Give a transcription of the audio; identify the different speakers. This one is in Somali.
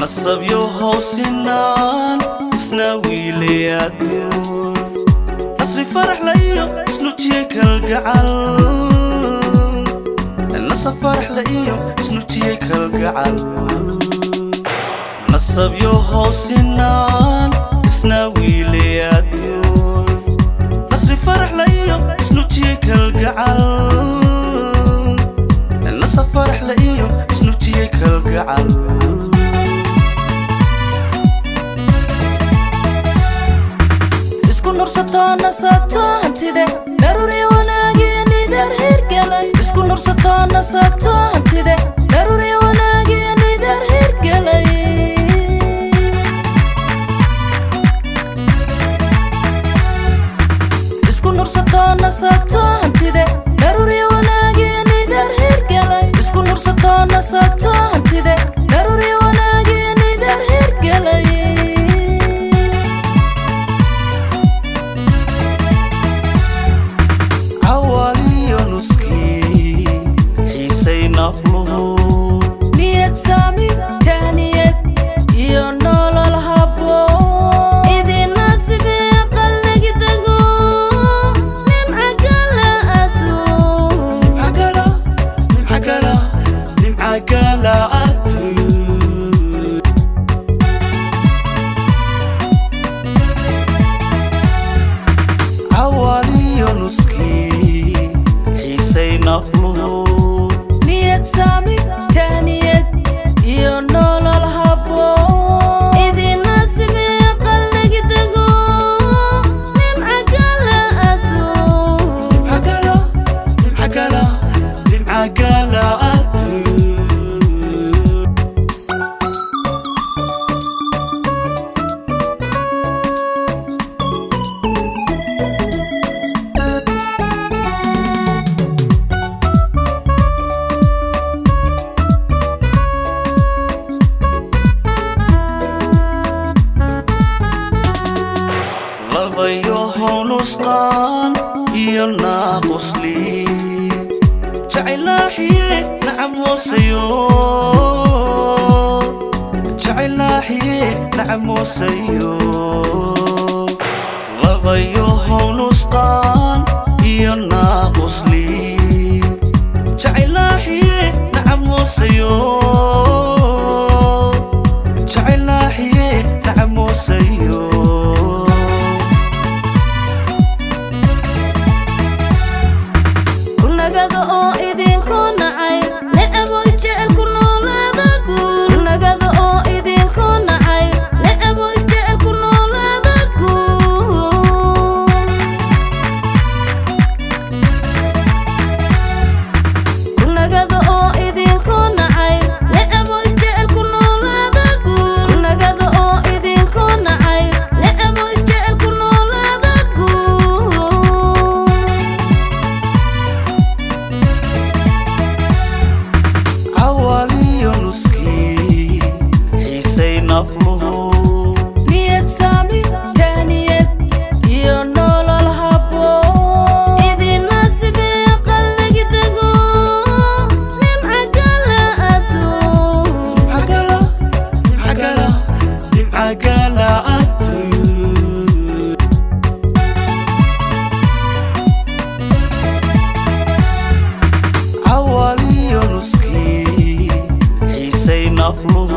Speaker 1: Nasabyo howsinaan isna wiilayaadun nasri faraxla iyo isnujiyey kalgacal. Nasab faraxla iyo isnujiyey kalgacal. Nasabyo howsinaan isna wiilayaadun nasri faraxla iyo isnujiyey kalgacal. Nasab faraxla iyo isnujiyey kalgacal.
Speaker 2: Isku nursato nasato hantide naruri wanaagiyo nidaar hirgelay. Isku nursato nasato hantide naruri wanaagiyo nidaar hirgelay. Isku nursato nasato hantide naruri wanaagiyo nidaar hirgelay. Isku nursato nasato hantide naruri wanaagiyo nidaar hirgelay.
Speaker 1: Cawaaliyo nuskii xiisay nafluhu.
Speaker 2: Niyad saami tahniyad iyo nolol habboon idin nasibee qalnagi dego nimca gala adduun.
Speaker 1: Nimcagala, nimcagala, nimcagala adduun. Cawaaliyo nuskii xiisay nafluhu.
Speaker 2: Niyad saami tahniyad iyo nolol habboon idin nasibee qalnagi dego nimca gala adduun.
Speaker 1: Nimcagala, nimcagala, nimcagala adduun. Labayo hownusqaan iyo naaqusli jacaylaaxiye nacab moosayo. Jacaylaaxiye nacab moosayo. Labayo hownusqaan iyo naaqusli jacaylaaxiye nacab moosayo. Jacaylaaxiye nacab moosayo.
Speaker 2: Kunagada oo idinku nacay necabo isjecel ku noolaada guul. Kunagada oo idinku nacay necabo isjecel ku noolaada guul. Kunagada oo idinku nacay necabo isjecel ku noolaada guul. Kunagada oo idinku nacay necabo isjecel ku noolaada guul.
Speaker 1: Cawaaliyo nuskii xiisay nafluhu.
Speaker 2: Niyad saami tahniyad iyo nolol habboon idin nasibee qalnagi dego nimca gala adduun.
Speaker 1: Nimcagala, nimcagala, nimcagala adduun. Cawaaliyo nuskii xiisay nafluhu.